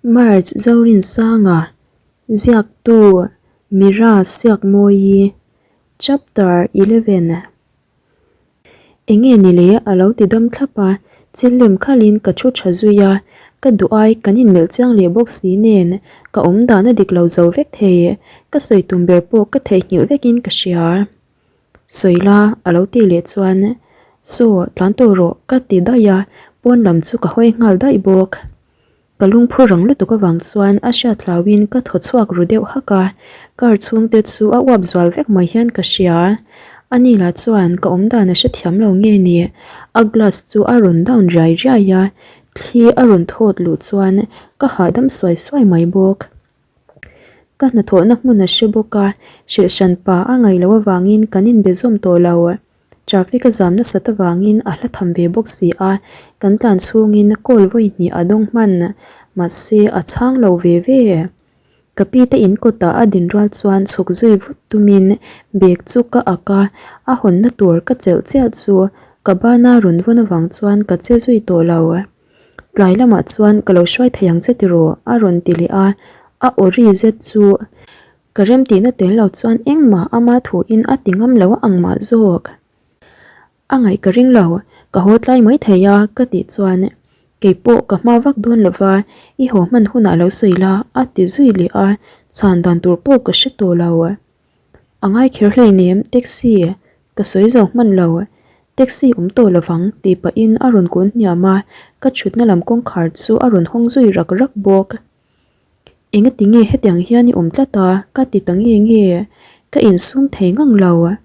March Zorinsanga, Ziaktu Mira Siakmawi, Chapter 11. Enge ni le a lo ti dam thlap a, chil lem khalhin ka thu tha zui a, ka duh ai kan inmelh chiang leh bawk si nen ka awm dan a dik lo zo vek thei, ka sawi tum ber pawh ka theihnghilh vekin ka hria. Sawi la a lo tih leh chuan Saw tlan tawh rawh ka ti daih a, pawn lam chu ka hawi nghal daih bawk. Ka lungphu rang lutuk avang chuan a hriat hlauhin ka thaw chhuak ru deuh hak a, car chhungte chu a uap zual vek mai hian ka hria. Ani lah chuan ka awmdan a hrethiam lo nge ni, a glass chu a rawn down riai riai a, thli a rawn thawt luh chuan ka hahdam suai suai mai bawk. Ka hnathawhna hmun a hre bawk a, hrilh hran pa a ngaih loh avangin kan inbe zawm tawh lo. Traffic a zam nasat avangin a hla tham ve bawk si a, kan tlan chhungin call vawi hnih a dawng hman, mahse a chhang lo ve ve. Ka pi te in kawtah a din rual chuan chhuk zui vut tumin bag chu ka ak a, a hawnna tur ka chelh chiah chu ka bana rawn vawn avang chuan ka che zui tawh lo. Tlai lamah chuan ka lo hruai thei ang che tiraw a rawn ti leh a, a aw ri zet chu ka remtihna tel lo chuan engmah ama thuin a ti ngam lo ang mah zawk. A ngaih ka ring lo, ka haw tlai mai thei a ka tih chuan keipawh ka hma vak dawn lo va, i haw hman hunah lo sawi la a ti zui leh a, chhan dan tur pawh ka hre tawh lo. A ngai kher hleinem taxi ka sawi zo hman lo, taxi awm tawh lovang tih pahin a rawn kun hniam a, ka thutna lam kawngkhar chu a rawn hawng zui rak rak bawk. Engati nge hetiang hian i awm tlat a ka ti ta nge nge, ka insum thei ngang lo.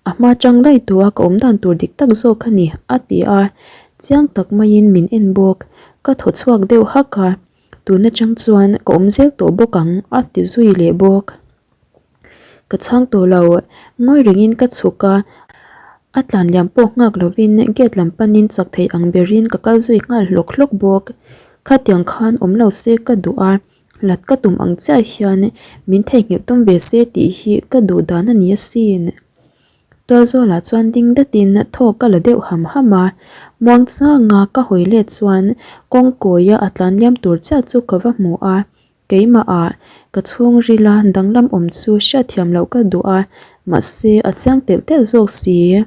A hma tang daih tawh a ka awm dan tur dik tak zawk a ni a ti a, chiang tak maiin min en bawk, ka thaw chhuak deuh hak a, tun atang chuan ka awm zel tawh bawk ang a ti zui leh bawk. Ka chhang tawh lo, ngawi rengin ka chhuk a, a tlan liam pawh nghak lovin gate lam panin chak thei ang berin ka kal zui nghal hlawk hlawk bawk. Khatiang khan awm lo se ka duh a, hlat ka tum ang chiah hian min theihnghilh tum ve se tih hi ka duh dan a ni asin. Tualzawlah chuan ding datin thawk ka la deuh ham ham a, muangchanga ka hawi let chuan kawngkawia a tlan liam tur chiah chu ka va hmu a, Keimah ah ka chhungrila danglam awm chu hriatthiam loh ka duh a, mahse a chiang telh telh zawk si.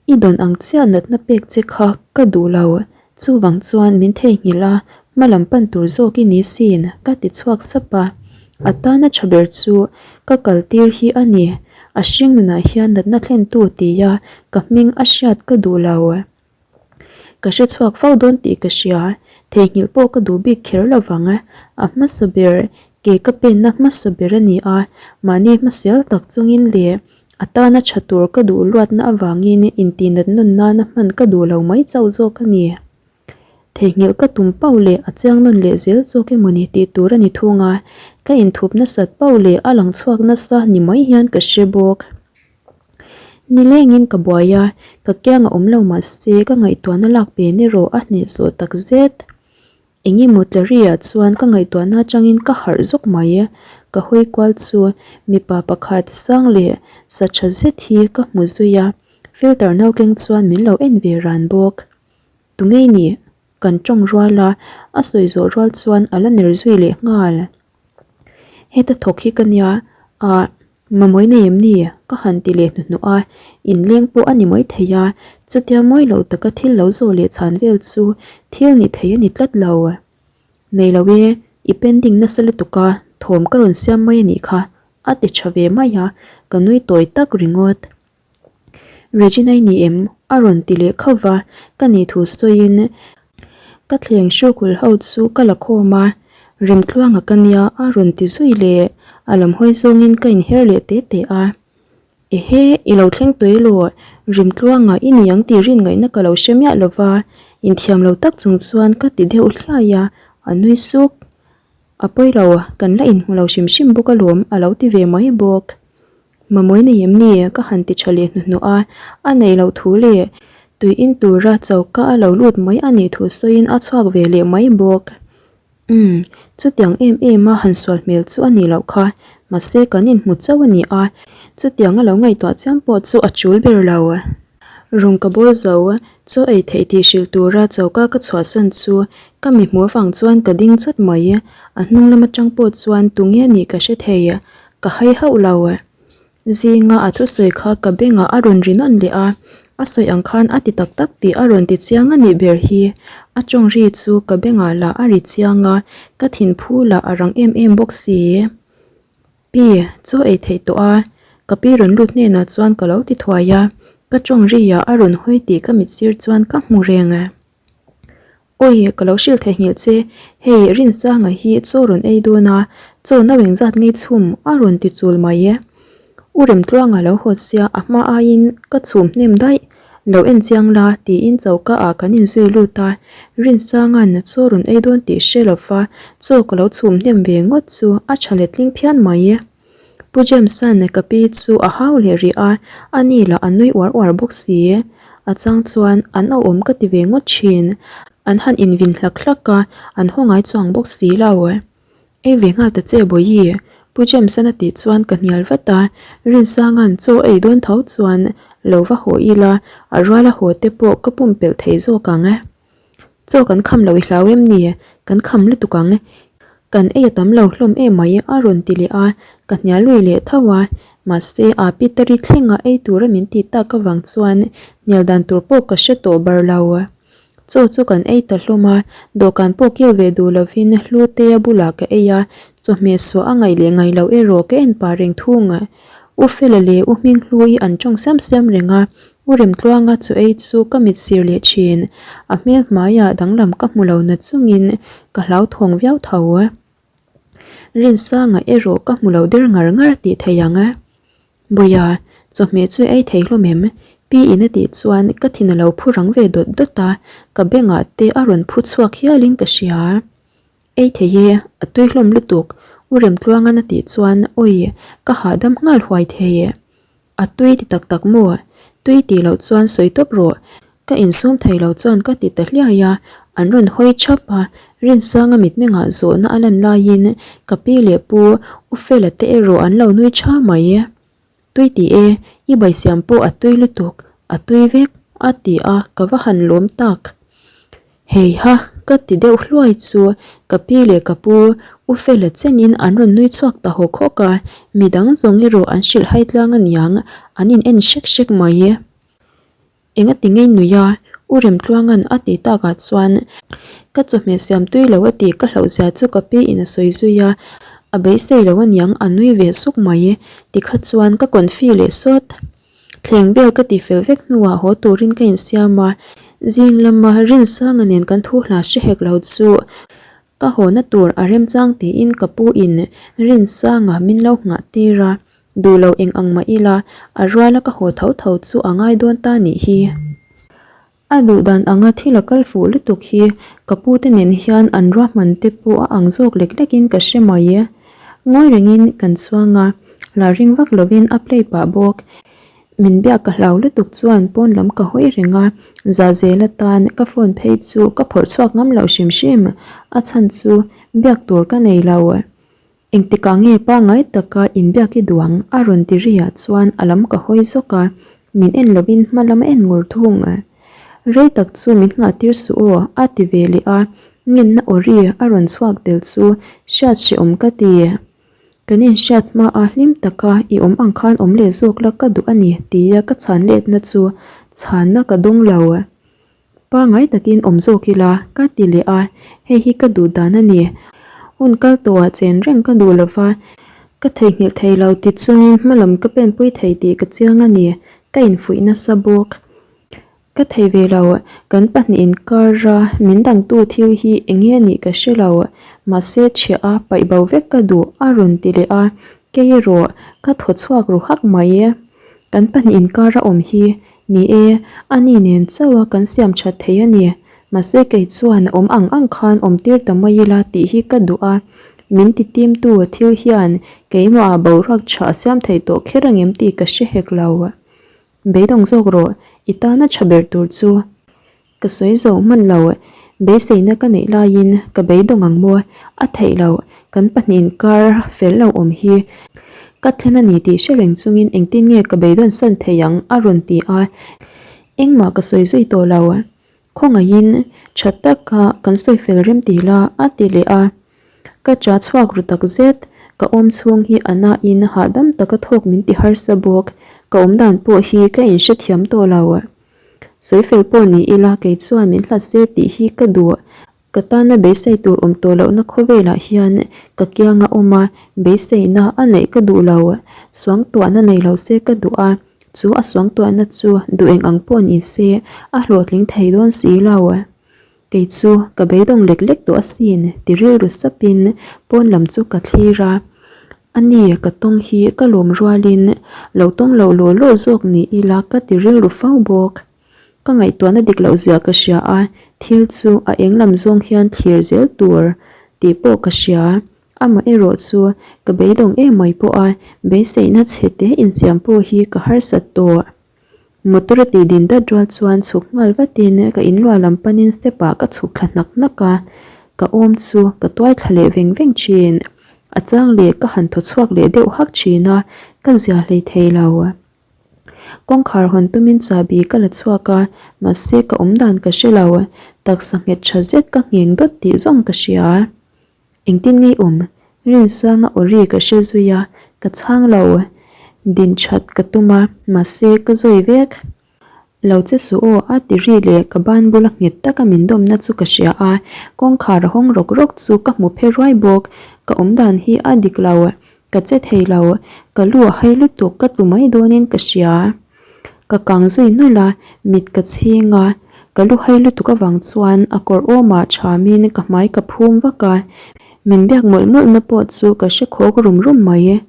I dawn ang chiah natna pek che kha ka duh lo, chuvang chuan min theihnghilh a, hma lam pan tur zawk i ni sin ka ti chhuak sap a. A tana tha ber chu ka kal tir hi a ni, a hring nunah hian natna thlentu tia ka hming a hriat ka duh lo. Ka hre chhuak fo dawn tih ka hria, theihnghilh pawh ka duh bik kher lo vang. A hmasa ber, ke ka penna hmasa ber a ni a, mahni hmasial tak chungin leh a tana tha tur ka duh luatna avangin intihnat nawn nana hman ka duh lo mai chauh zawk a ni. Theihnghilh ka tum pauh leh a chiang nawn leh zel zawk emawni tih tur a ni thung a, ka inthup nasat pauh leh a lang chhuak nasa ni mai hian ka hre bawk. Nilengin ka buai a, ka kiang a awm lo mahse ka ngaihtuahna lak pen erawh a hnehsawh tak zet. Eng emaw tlari-ah chuan ka ngaihtuahna atangin ka harh zawk mai. Ka hawi kual chu mipa pakhat sang leh sa tha zet hi ka hmu zui a, filter naukeng chuan min lo en ve ran bawk. Tungei ni? Kan tawng rual a, a sawi zawh rual chuan a la ner zui leh nghal. Heta thawk hi ka nia, ah. Mamawih nei em ni? Ka han ti leh hnuhnawh a, inleng pawh a ni mai thei a, chutia mawi loh taka thil lo zawh leh chhan vel chu thil ni thei a ni tlat lo. Nei lo e, i pending nasa lutuk a, thawm ka rawn siam mai a nih kha, a ti tha ve mai a, ka nui tawi tak ringawt. Regina-i ni em? A rawn ti leh khauh va, ka nih thu sawiin ka thleng hrukhul ho chu ka la khawm a, Remtluanga ka nia a rawn ti zui leh, a lam hawi zawngin ka inher leh te te a. Ehe, i lo thleng tawih elaw? Remtluanga i ni ang tih rin ngaihna ka lo hre miah lo va, inthiam lo tak chung chuan ka ti deuh hliai a, a nui suk. A pawi lo, kan la inhmu lo hrim hrim bawk alawm a lo ti ve mai bawk. Mamawi nei em ni? Ka han ti tha leh hnuhnawh a, a neih loh thu leh tui in tura choka a lo lut mai a nih thu sawiin a chhuak ve leh mai bawk. Umm, chutiang em em a han sual hmel chu a nih loh kha, mahse kan inhmu chauh a ni a, chutiang a lo ngaihtuah chiam pawh chu a chul ber lo. Rawng ka bawl zo. Chaw ei theih tih hrilh tura choka ka chhuahsan chu ka mi hmuh avang chuan ka ding chawt mai. A hnung lam atang pawh chuan tunge nih ka hre thei, ka hai hauh lo. Zinga a thusawi kha ka bengah a rawn ri nawn leh a, a sawi ang khan a ti tak tak tih a rawn ti chiang a nih ber hi. A tawng ri chu ka bengah lah a ri chiang a, ka thinphu lah a rang em em bawk si. Pi, chaw ei theih tawh a, ka pi rawn lut hnenah chuan ka lo ti thuai a, ka tawng ri ah a rawn hawi tih ka mit sir chuan ka hmu reng. Awi, ka lo hrilh theihnghilh che, hei Rinsanga hi chaw rawn ei dawn a, chaw no engzat ngei chhum a rawn ti chul mai e. U Remtluanga lo haw sia a hma aiin ka chhum hnem daih, lo en chiang la tiin choka ah kan inzui lut a, Rinsanga'n chaw rawn ei dawn tih hre lova chaw ka lo chhum hnem ve ngawt chu a tha letling phian mai e. Pu James-a'n ka pi chu a hau leh rih a, a ni lah a nui uar uar bawk si. A chang chuan an awm ka ti ve ngawt thin. An han invin hlak hlak a, an haw ngai chuang bawk si lo. Ei ve nghal ta che Bawihi, Pu James-a'n a tih chuan ka hnial vat a, Rinsanga'n chaw ei dawn tho chuan lo va haw ila, a ruala haw te pawh ka pumpelh thei zawk ang. Chaw kan kham lo i hlau em ni? Kan kham lutuk ang. Kan ei a tam lo hlawm em mai a rawn ti leh a, ka hnial lui leh tho a. Mahse a Peter-i thlenga ei tura min tih tak avang chuan hnial dan tur pawh ka hre tawh bar lo. Chaw chu kan ei ta hlawm a, dawhkan pawh kil ve duh lovin Hlutea bulah ka ei a, chawhmeh suah a ngaih leh ngaih loh erawh ka en pah reng thung. U Fela leh U Hminghlui an tawng siam siam reng a, U Remtluanga chu ei chu ka mit sir leh thin. A hmel hmaiah danglam ka hmu lo na chungin ka hlauthawng viau tho. Rinsanga erawh ka hmu lo der ngar ngar tih thei ang. Bawiha, chawhmeh chu ei thei hlawm em? Pi in a tih chuan ka thin a lo phu rang ve dawt dawt a, ka bengah te a rawn phu chhuak hialin ka hria. Ei thei e, a tui hlawm lutuk, U Remtluangan a tih chuan awi, ka hahdam nghal huai thei. A tui ti tak tak maw? Tui tih loh chuan sawi tawp rawh. Ka insum thei lo chuan ka ti ta hliai a, an rawn hawi thap a, Rinsanga mitmengah zawhna a lan laiin ka pi leh pu U Fela te erawh an lo nui tha mai. Tui ti e, i baisiam pawh a tui lutuk, a tui vek, a ti a, ka va han lawm tak. Heiha, ka ti deuh hluai chu ka pi leh ka pu U Fela chenin an rawn nui chhuak ta hawk hawk a, midang zawng erawh an hrilh hai tlang aniang, an in en hrek hrek mai. Engati ngei nui a? U Remtluanga'n a tih takah chuan ka chawhmeh siam tui lo a tih ka hlauh zia chu ka pi in a sawi zui a, a beisei lo aniang a nui ve suk mai. Tikha chuan ka confi leh sawt. Thleng vel ka ti fel vek hnuah haw turin ka insiam a, zing lama Rinsanga nen kan thu hla hre hek lo chu ka hawna tur a remchang tiin ka pu in Rinsanga min lo nghah tir a, duh lo eng ang mah ila a ruala ka haw tho tho chu a ngai dawn ta nih hi. A duh dan anga thil a kal fuh lutuk hi ka pu te nen hian an ruahman te pawh a ang zawk lek lek in ka hre mai. Ngawi rengin kan chuang a, la ring vak lovin a play pah bawk. Min biak ka hlau lutuk chuan pawn lam ka hawi reng a, za zel atan ka phone phei chu ka phawrh chhuak ngam loh hrim hrim, a chhan chu biak tur ka nei lo. Engtikah nge pangngai taka inbiak i duh ang? a rawn ti riah chuan a lam ka hawi zawk a, min en lovin hma lam a en ngur thung. Rei tak chu min nghah tir suh aw, a ti ve leh a, ngenna aw ri a rawn chhuak tel chu hriat hrehawm ka ti. Kan inhriat hmaa hlim taka i awm ang khan awm leh zawk la ka duh a ni tia ka chhan letna chu chhanna ka dawng lo. Pangngai takin awm zawk ila, ka ti leh a, hei hi ka duh dan a ni. Hun kal tawhah chen reng ka duh lova, ka theihnghilh thei lo ti chungin hmalam ka penpui thei tih ka chiang a ni, ka infuih nasa bawk. Ka thei ve lo, kan pahnihin inkara min dangtu thil hi eng nge nih ka hre lo, mahse chhiah a paih bo vek ka duh a rawn ti leh a, kei erawh ka thaw chhuak ru hak mai. Kan pahnihin inkara awm hi Ni e, a ni nen chauh a kan siam that thei a ni. Mahse kei chuan awm ang ang khan awm tir ta mai ila tih hi ka duh a. Min ti timtu thil hian keimahah boruak tha a siam thei tawh kher angem tih ka hre hek lo. Beidawng zawk rawh, i tana tha ber tur chu. Ka sawi zo hman lo, beiseina ka neih laiin ka beidawng ang maw? A theih loh, kan pahnihin kar fel lo awm hi ka thlen a ni tih hre reng chungin engtin nge ka beidawn san thei ang? a rawn ti a. Engmah ka sawi zui tawh lo. Khawngaihin tha taka kan sawi fel rem ti la a ti leh a. Ka cha chhuak ru tak zet, ka awm chhung hi a nain hahdam taka thawk min ti harsa bawk, ka awmdan pawh hi ka inhrethiam tawh lo. Sawi fel pawh ni ila kei chuan min hlat se tih hi ka duh. Ka tana beisei tur awm tawh lohna khawvelah hian ka kianga awm a, beiseina a neih ka duh lo. Suangtuahna nei lo se ka duh a, chu a suangtuahna chu duh eng ang pawh ni se a hlawhtling thei dawn si lo. Kei chu ka beidawng lek lek tawh asin ti rilru sapin pawn lam chu ka thlir a. Ani ka tawng hi ka lawm rualin lo tawng loh law law zawk ni ila ka ti rilru fo bawk. Ka ngaihtuahna dik loh zia ka hria a, thil chu a eng lam zawng hian thlir zel tur tih pawh ka hria. Amaherawh chu ka beidawng em mai pawh a, beiseihna chhe te insiam pawh hi ka harsat tawh. Motor a tih din dat rual chuan chhuk nghal vatin ka inluah lam panin step ah ka chhuk thla hnak hnak a, ka awm chu ka tuai thla leh veng veng thin. A chang leh ka han thaw chhuak leh deuh hak thin a, ka zia hlei thei lo. Kawngkhar hawn tumin chahbi ka la chhuak a, mahse ka awm dan ka hre lo. Taksa nghet tha zet ka ngheng dawt tih zawng ka hria. Engtin ngei awm? Rinsanga aw ri ka hre zui a, ka chhang lo. Din that ka tum a, mahse ka zawi vek. Lo che suh aw a ti ri leh ka ban bula nghet taka min dawmna chu ka hria a, kawngkhar a hawng rawk rawk chu ka hmu phe ruai bawk. Ka awm dan hi a dik lo. Ka che thei lo, ka lu a hai lutuk ka tlu mai dawnin ka hria. Ka kang zui nawlh a, mit ka chhing a, ka lu hai lutuk avang chuan a kawr awmah thamin ka hmai ka phum vak a, min biak mawlh mawlhna pawh chu ka hre khawk rum rum mai.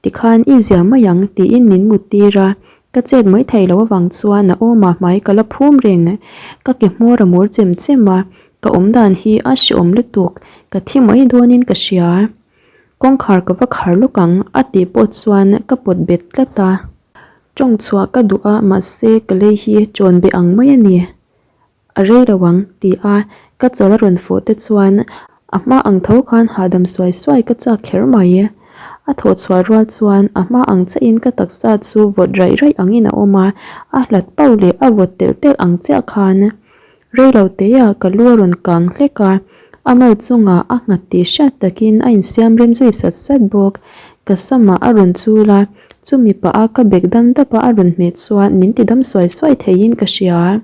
Tikhan i zia mai ang tiin min mut tir a, ka chet mai theih loh avang chuan a awmah hmai ka la phum reng. Ka ke hmawr a mur chem chem a, ka awmdan hi a hreawm lutuk, ka thi mai dawnin ka hria. Kawngkhar ka va khar lawk ang a tih pawh chuan ka pawt bet tlat a. Tawng chhuah ka duh a mahse ka lei hi chawn be ang mai a ni. A rei lo ang ti a ka chal a rawn fawh te chuan a hma ang tho khan hahdam suai suai ka chak kher mai. A thawh chhuah rual chuan a hma ang chiahin ka taksa chu vawt raih raih angin a awm a, a hlat pauh leh a vawt telh telh ang chiah khan Rei lo teah ka lu a rawn kang hlek a, a mal chungah a nghat tih hriat takin a insiam rem zui sat sat bawk. Ka samah a rawn chul a, chumi pah a ka bek dam dap a a rawn hmeh chuan min ti dam suai suai theiin ka hria.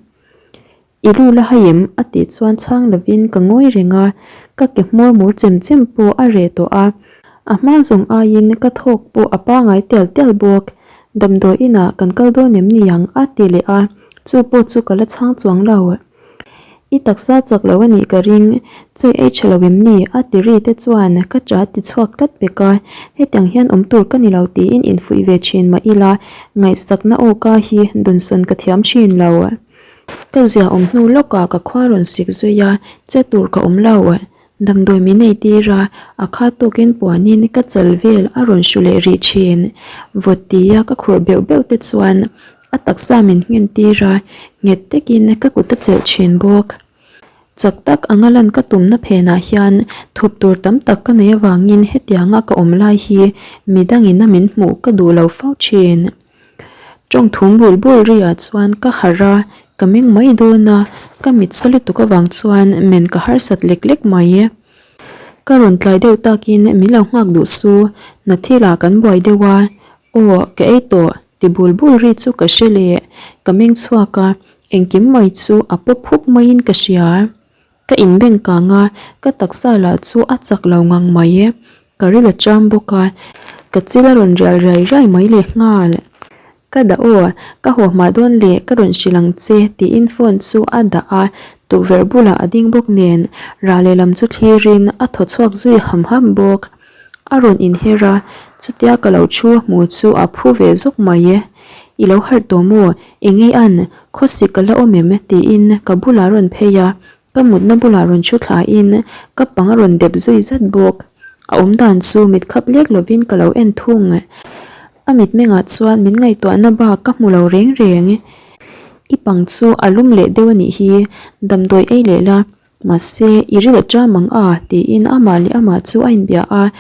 I lu la hai em? a tih chuan chhang lovin ka ngawi reng a, ka ke hmawr mur chem chem pawh a reh tawh a, a hma zawng aiin ka thawk pawh a pangai tial tial bawk. Damdawi inah kan kal dawn em niang? a ti leh a. Chu pawh chu ka la chhang chuang lo. I taksa chak lo a nih ka ring, chawi ei tha lo em ni? A ti ri te chuan ka cha ti chhuak tlat pek a, hetiang hian awm tur ka ni lo tiin infuih ve thin mah ila, ngaihsakna aw ka hi dawnsawn ka thiam thin lo. Ka zia awm hnu lawkah ka khua rawn sik zui a, che tur ka awm lo. Damdawi min ei tir a, a kha tawkin puanin ka chal vel a rawn hru leh rih thin. Vawt tia ka khurh beuh beuh te chuan a taksa min nghen tir a, nghet takin ka kut a chelh thin bawk. Chak tak anga lan ka tumna phenah hian thup tur tam tak ka nei avangin hetianga ka awm lai hi midangin a min hmuh ka duh lo fo thin. Tawng thum bul bul riah chuan ka harh a, ka meng mai dawn a, ka mit sa lutuk avang chuan men ka harsat lek lek mai. Ka rawn tlai deuh takin min lo nghak duh su, na thilah kan buai deuh a, aw ka ei tawh ti bul bul ri chu ka hre leh, ka meng chhuak a, engkim mai chu a pawp hup maiin ka hria. Ka inbeng kang a, ka taksa lah chu a chak lo ngang mai e. Ka ril a cham bawk a, ka chil a rawn rial riai riai mai leh nghal. Ka dah aw, ka haw hma dawn leh ka rawn hrilh ang che tiin phone chu a dah a, tukverh bulah a ding bawk nen rah lehlam chu thlirin a thaw chhuak zui ham ham bawk. A rawn inher a, chutia ka lo thu hmu chu a phu ve zawk mai e. I lo harh tawh maw? Engei an, khawsik ka la awm em? tiin ka bulah a rawn phei a, ka mutna bulah rawn thu thlain ka pang a rawn dep zui zat bawk. A awm dan chu mit khap lek lovin ka lo en thung. A mitmengah chuan min ngaihtuahna bak ka hmu lo reng reng. I pang chu a lum leh deuh a nih hi, damdawi ei leh la, Mahse, i ril a ṭam ang a, tiin amah leh amah chu a inbia a.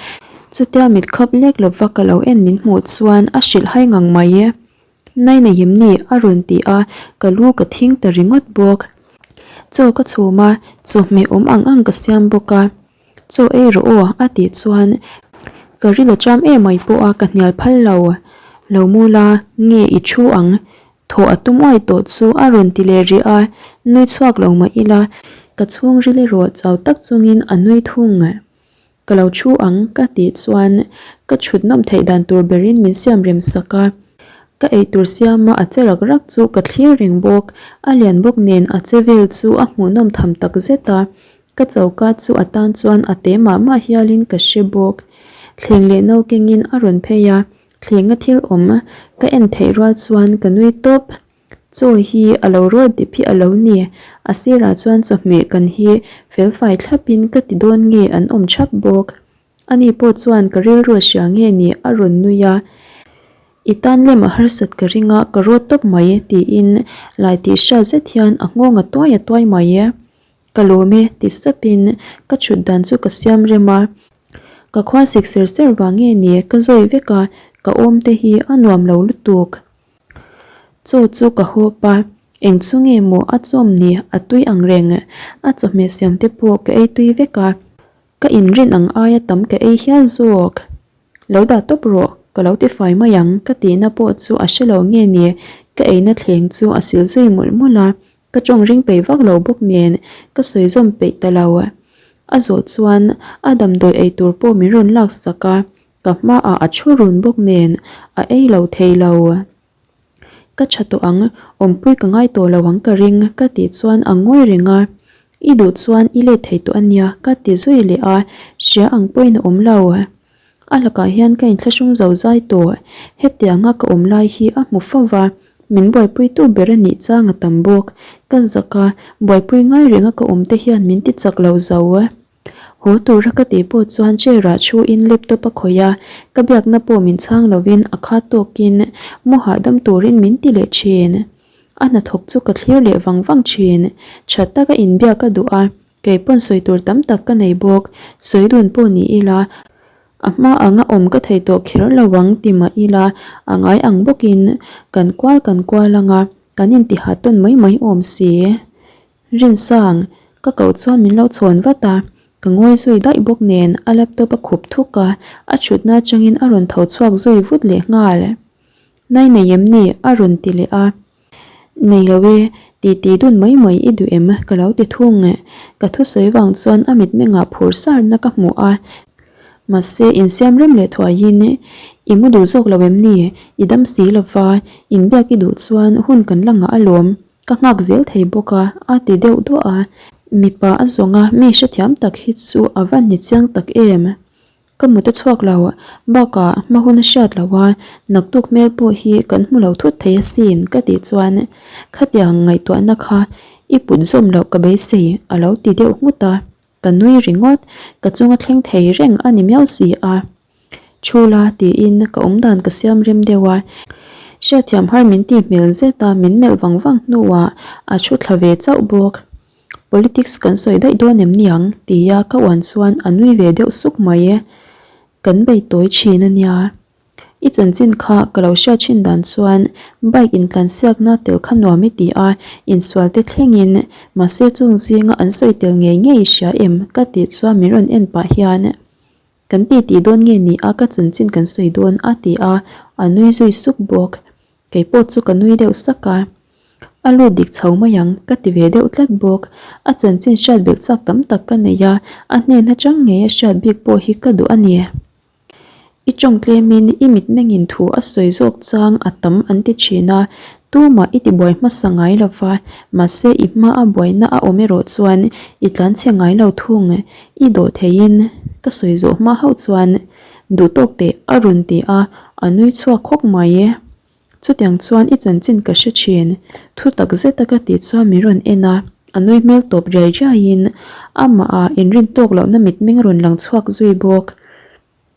Chutia mit khap lek lova ka lo en min hmuh chuan a hrilh hai ngang mai. Nai nei em ni? a rawn ti a, ka lu ka thing ta ringawt bawk. Chaw ka chhum a, chawhmeh awm ang ang ka siam bawk a. Chaw ei rawh aw a tih chuan ka ril a cham em mai pawh a ka hnial phal lo. Lo mu la, nge i thu ang? Thawh a tum uai tawh chu a rawn ti leh rih a, nui chhuak lo mah ila ka chhungril erawh chau tak chungin a nui thung. Ka lo thu ang ka tih chuan ka chhut nawm theih dan tur berin min siam rem sak a. Ka eitur siama a che rak rak chu ka thlir reng bawk. A lian bawk nen a che vel chu a hmuhnawm tham tak zet a. Ka choka chu a tan chuan a te mah mah hialin ka hre bawk. Thleng leh no kengin a rawn phei a, thlenga thil awm ka en theih rual chuan ka nui tawp. Chaw hi a lo rawt dip hi a lo ni. A sirah chuan chawhmeh kan hi felfai thlapin ka ti dawn nge an awm thap bawk. Ani pawh chuan ka rilru a hria nge ni a rawn nui a. I tan lem a harsat ka ring a, ka rawt tawp mai tiin lai tih hriat zet hian a nghawng a tuai a tuai mai. Ka lawm e ti sapin ka chhut dan chu ka siam rem a. Ka khua sik ser ser vang nge ni ka zawi vek a, ka awm te hi a nuam lo lutuk. Chaw chu ka hawp a, eng chu nge maw a chawm ni a tui ang reng, a chawhmeh siam te pawh ka ei tui vek a, ka inrin ang aia tam ka ei hial zawk. Lo dah tawp rawh, ka lo ti fai mai ang ka tihna pawh chu a hre lo nge ni, ka eina thleng chu a sil zui mawlh mawlh a, ka tawng ring peih vak lo bawk nen ka sawi zawm peih ta lo. A zawh chuan a damdawi ei tur pawh min rawn laksak a, Ka hmaah a thu run bawk nen a ei lo thei lo. Ka tha tawh ang, awmpui ka ngai tawh lo ang ka ring ka tih chuan a ngawi reng a. I duh chuan i let thei tawh a nia ka ti zui leh a, hria ang pawhin a awm lo. A lakah hian ka inthlahrung zo zai tawh, hetianga ka awm lai hi a hmu fo va, min buaipuitu ber a nih chang a tam bawk. Ka zak a, buaipui ngai renga ka awm te hian min ti chak lo zo. Haw tura ka tih pawh chuan chair ah thu in laptop a khawih a, ka biakna pawh min chhang lovin a khat tawkin mu hahdam turin min ti leh thin. A hnathawk chu ka thlir leh vang vang thin. Tha taka inbiak a duh a, kei pawn sawi tur tam tak ka nei bawk. Sawi dun pawh ni ila, a hma anga awm ka thei tawh kher lo ang ti mah ila a ngai ang bawkin kan kual kan kual anga kan intiha tawn mai mai awm si. Rinsang, ka koh chuan min lo chhawn vat a, ka ngawi zui daih bawk nen a laptop a khup thuk a, a thutna atangin a rawn tho chhuak zui vut leh nghal. Nai nei em ni? a rawn ti leh a. Nei lo e, titi dun mai mai i duh em? ka lo ti thung. Ka thusawi vang chuan a mitmengah phur sarna ka hmu a, mahse insiam rem leh thuaiin i mu duh zawk lo em ni? I dam si lova, inbiak i duh chuan hun kan la ngah alawm. Ka nghak zel thei bawk a, a ti deuh duah a. Mipa a zawng a, mi hrethiam tak hi chu a va ni chiang tak em? Ka mut a chhuak lo, bakah hma hun a hriat lo a, naktuk hmel pawh hi kan hmu lo thut thei asin ka tih chuan khatiang ngaihtuahna kha i put zawm loh ka beisei a lo ti deuh nghut a. Ka nui ringawt, ka chunga thleng thei reng a ni miau si a. Thu la tiin ka awmdan ka siam rem deuh a, hriatthiam har min ti hmel zet a min melh vang vang hnuah a thu thla ve chauh bawk. Politics kan sawi daih dawn em niang? tia ka uan chuan a nui ve deuh suk mai e. Kan bei tawi thin a nia. I chanchin kha ka lo hriat thin dan chuan bike intlansiakna tel kha nuam i ti a, insual te thlengin mahse chung zinga an sawi tel ngei ngei i hria em? ka tih chuan min rawn en pah hian Kan ti tih dawn nge ni a ka chanchin kan sawi dawn a ti a, a nui zui suk bawk. Kei pawh chu ka nui deuh sak a, a lut dik chho mai ang ka ti ve deuh tlat bawk. A chanchin hriat belh chak tam tak ka nei a, a hnen atang ngei a hriat bik pawh hi ka duh a ni. I tawng tlemin i mitmengin thu a sawi zawk chang a tam an ti thin a, tumah i tibuai hmasa ngai lo va, mahse i hmaa buaina a awm erawh chuan i tlanchhe ngai lo thung. I dawh theiin ka sawi zawh hma hauh chuan duh tawk teh a rawn ti a, a nui chhuak hawk mai. Chutiang chuan i chanchin ka hre thin, thu tak zeta ka tih chuan min rawn en a, a nui hmel tawp riai riaiin amah inrin tawk lohna mitmeng rawn lang chhuak zui bawk.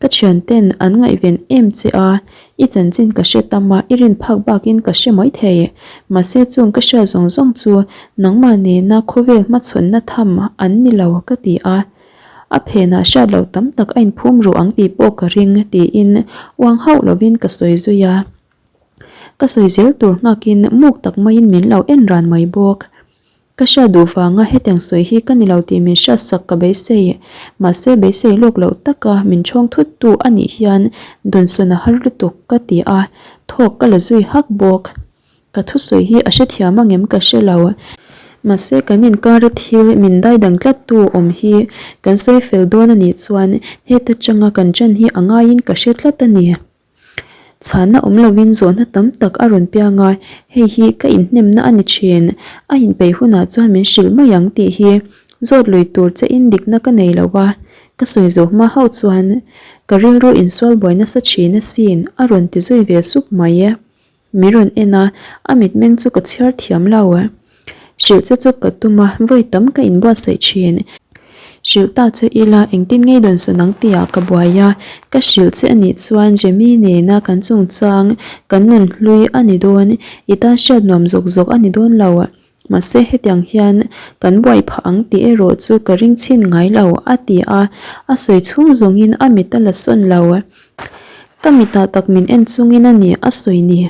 Ka thianten an ngaihven em che a, i chanchin ka hre tam a, i rin phak bakin ka hre mai thei. Mahse chung ka hriat zawng zawng chu nangmah nena khawvel hmachhawnna tham an ni lo ka ti a. A phenah hriat loh tam tak a inphum ruh ang tih pawh ka ring tiin uang hauh lovin ka sawi zui a. Ka sawi zel tur nghakin muk tak maiin min lo en ran mai bawk. Ka hriat duh vanga hetiang sawi hi ka ni lo tih min hriatsak ka beisei. Mahse beisei lawk loh taka min chhawng thut tu a nih hian dawnsawn a har lutuk ka ti a, thawk ka la zui hak bawk. Ka thusawi hi a hrethiam angem ka hre lo. Mahse kan inkara thil min daidang tlat tu awm hi kan sawi fel dawn a nih chuan heta tanga kan ṭan hi a ngaiin ka hre tlat a ni. Chhanna awm lovin zawhna tam tak a rawn piang a, hei hi ka inhnemna a ni thin. A inpeih hunah chuan min hrilh mai ang tih hi zawt lui tur che in dikna ka nei lo a, ka sawi zawh hma hauh chuan ka rilru insual buai nasa thin asin a rawn ti zui ve sup mai e. Min rawn en a, a mitmeng chu ka chhiar thiam lo. Hrilh che chu ka tum a, vawi tam ka inbuatsaih thin. Hrilh ta che ila engtin ngei dawn sawn ang tihah ka buai a, ka hrilh che anih chuan Jemmy nena kan chungchang kan nun hlui a ni dawn, i tan hriat nuam zawk zawk a ni dawn lo. Mahse hetiang hian kan buai phah ang tih erawh chu ka ring chhin ngai lo, a ti a, a sawi chhung zawngin a mit a la sawn lo. Ka mitah tak min en chungin a ni a sawi ni.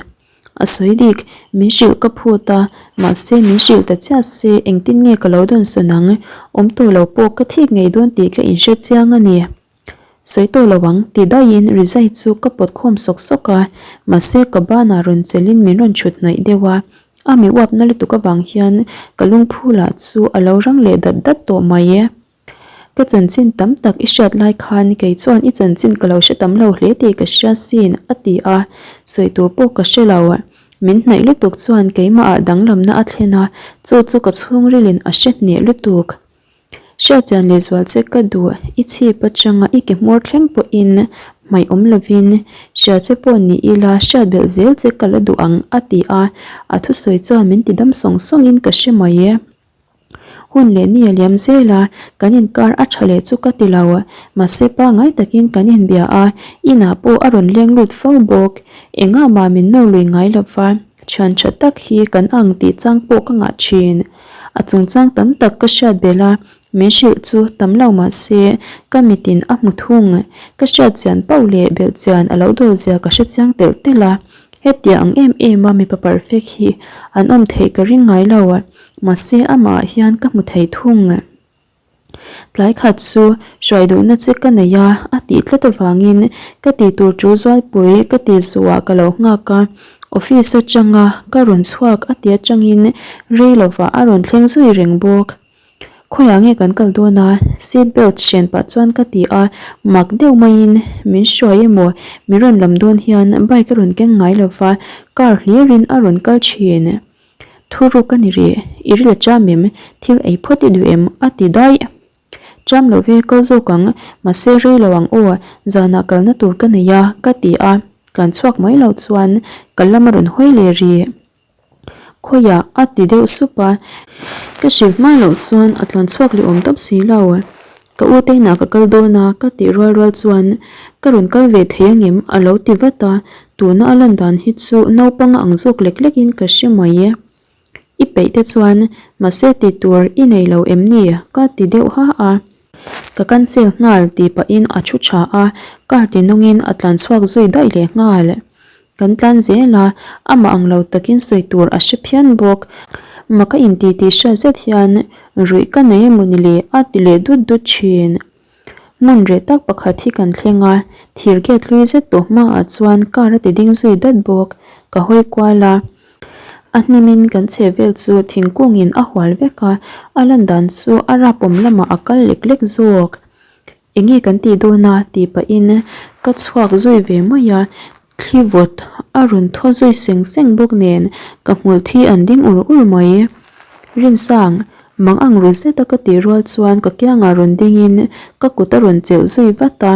A sawi dik, min hrilh ka phut a, mahse min hrilh ta chiah se engtin nge ka lo dawn sawn ang, awm tawh lo pawh ka thik ngei dawn tih ka inhre chiang a ni. Sawi tawh lo ang, ti daihin rizai chu ka pawt khawm sawk sawk a, mahse ka banah rawn chelhin min rawn chhut hnaih deuh a, a mi uapna lutuk avang hian ka lungphu lah chu a lo rang leh dat dat tawh mai e. Ka chanchin tam tak i hriat lai khan kei chuan i chanchin ka lo hre tam lo hle tih ka hria sin, a ti a, sawi tur pawh ka hre lo. Min hnaih lutuk chuan keimahah danglamna a thlen a, chu chu ka chhungrilin a hre hneh lutuk. Hriatchian lehzual che ka duh, i chhip atanga i ke hmawr thleng pawhin hmaih awm lovin hria che pawh ni ila hriat belh zel che ka la duh ang a ti a, a thusawi chuan min ti dam sawng sawngin ka hre mai e. Hun leh ni a liam zel a, kan inkar a tha leh chu ka ti lo, mahse pangngai takin kan inbia a, inah pawh a rawn leng lut fo bawk, engah mah min nawr lui ngai lova. Thian tha tak hi kan ang tih chang pawh ka ngah thin. A chungchang tam tak ka hriat belh a, min hrilh chu tam lo mah se ka mitin a hmu thung. Ka hriat chian pauh leh belh chian a lo dawl zia ka hre chiang telh telh a. Hetia ang em em a mipa perfect hi an awm theih ka ring ngai lo. Mahse amah ah hian ka hmu thei thung. Tlai khat chu hruai duhna che ka nei a, a tih tlat avangin ka tih tur tul zualpui ka tih zuah ka lo nghak a, office atanga ka rawn chhuak a ti atangin rei lovah a rawn thleng zui reng bawk. Khawiah nge kan kal dawn a? Seat belt hren pah chuan ka ti a, mak deuh maiin min hruai emaw min rawn lam dawn hian bike a rawn keng ngai lova, car hlirin a rawn kal thin. Thuruk a ni rih, i ril a cham em? Thil ei phawt i duh em? a ti daih. Cham lo ve, kal zawk ang, mahse rei lo ang aw, zanah kalna tur ka nei a, ka ti a, tlan chhuak mai lo chuan ka lam a rawn hawi leh rih. Khawiah a ti deuh sup a, ka hrilh hma loh chuan a tlan chhuak leh awm tawp si lo. Ka u te inah ka kal dawn a, ka tih rual rual chuan ka rawn kal ve thei angem a lo ti vat a, tuna a lan dan hi chu naupang a ang zawk lek lek in ka hre mai e. I peih te chuan mahse ti tur i nei lo em ni? ka ti deuh ha a. Ka cancel nghal tih pahin a thu tha a, car ti nungin a tlan chhuak zui daih leh nghal. Kan tlan zel a, amah ang lo takin sawi tur a hre phian bawk. Maka inti tih hriat zet hian ruih ka nei emaw ni le a ti leh dut dut thin. Hmun reh tak pakhat hi kan thleng a, thir gate hlui zet tawh hmaah chuan car a ti ding zui dat bawk. Ka hawi kual a, a hnimin kan chheh vel chu thingkungin a hual vek a, a lan dan chu a rapawm lamah a kal lek lek zawk. Enge kan tih dawn a tih pahin ka chhuak zui ve mai a, thli vawt a rawn thaw zui seng seng bawk nen ka hmul thi an ding ur ur mai. Rinsang, mang ang ru zeta ka tih rual chuan ka kiangah rawn dingin ka kut a rawn chelh zui vat a,